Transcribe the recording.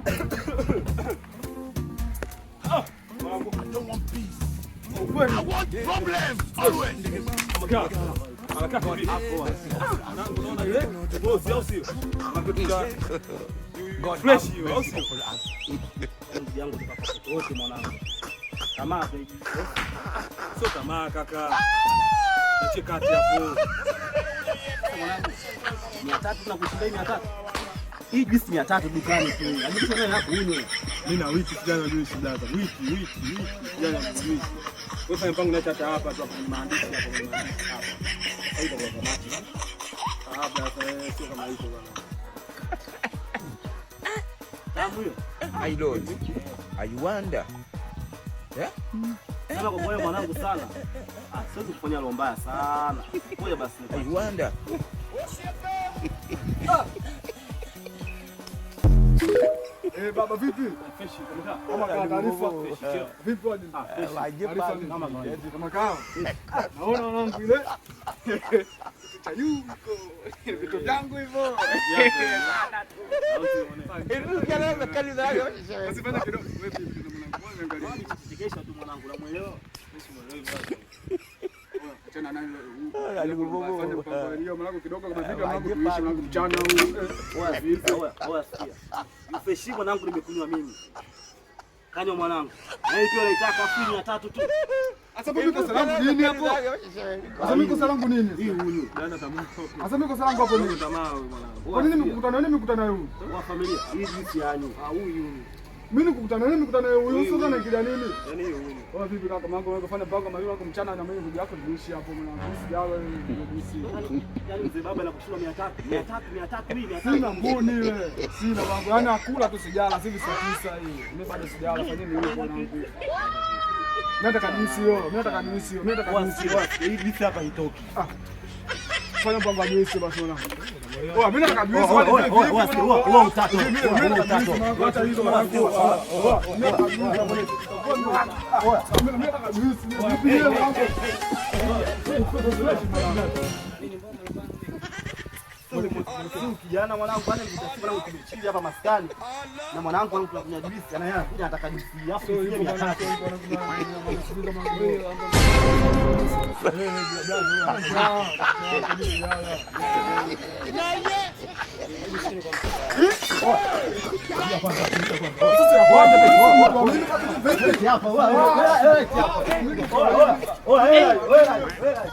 I don't want peace. I want problems always. Fresh hiyo, au sio? Yangu tukapata wote mwanangu. Tamaa zaidi. Sio tamaa kaka. Niache kati hapo. Mwanangu. 300 na kushinda hii 300. Hii juisi 300 dukani tu. Yaani sio yako unywe. Mimi na wiki sijana juisi blaza. Wiki wiki wiki sijana juisi. Wewe fanya mpango niache hata hapa tu hapa kwenye maandishi hapa kwenye maandishi hapa. Haiko kwa kamati. Ah blaza, sio kama hivyo bwana. Tamu hiyo. I don't. I wonder. Yeah? Sema kwa moyo mwanangu sana. Ah, siwezi kufanya roho mbaya sana. Ngoja basi. I wonder. Eh, baba vipi? Fresh kama Kama kwa taarifa. Vipi waje? Taarifa nini? Kama kawa. Naona mwanangu ile. Cha yuko. Vitu vyangu hivyo. Basi fanya kidogo. Wewe vipi mwanangu? Wewe angalia. Chekesha tu mwanangu, namuelewa. Achana naye. Fanya mpango hiyo mwanangu kidogo kama vipi mwanangu tuishi mwanangu mchana huu. Oya, oya, oya sikia. Fresh mwanangu nimekunywa mimi. Kanywa mwanangu. Na hii pia naitaka afu 300 tu. Sasa mimi kosa langu nini hapo? Sasa mimi kosa langu nini? Hii huyu. Blaza tamaa. Sasa mimi kosa langu hapo nini? Tamaa wewe mwanangu. Kwa nini nimekutana nini nimekutana huyu? Wa familia, hii juisi yanyu. Ah huyu. Mimi nikukutana nini nimekutana huyu? Sasa naingilia nini? Yaani huyu. Wewe vipi kaka mambo wewe fanya mpango mimi wako mchana na mimi ndugu yako niishi hapo mwanangu. Sijawe niishi. Yaani mzee baba anakushindwa 300, 300, 300 hii 300. Sina nguni wewe. Sina mwanangu. Yaani akula tu sijala, sasa hivi saa 9 hii. Mimi bado sijala, fanyeni hiyo mwanangu. Mimi nataka juisi hiyo, mimi nataka juisi hiyo, mimi nataka juisi. Hii juisi hapa haitoki. Fanya mpango wa juisi basi mwanangu. Oa, mimi nataka juisi. Oa, oa, oa, oa, oa, utatu. Mimi nataka juisi mwanangu, acha hizo mwanangu. Oa, mimi nataka juisi. Oa, mimi nataka juisi. Nipigie mwanangu. Kijana mwanangu bwana nikuta mwanangu kimechili hapa maskani. Na mwanangu wangu tunakunywa juisi, ana yeye anakuja anataka juisi. Alafu juisi 300. Hapa, oa, oa, oa, oa, oa, oa, oa.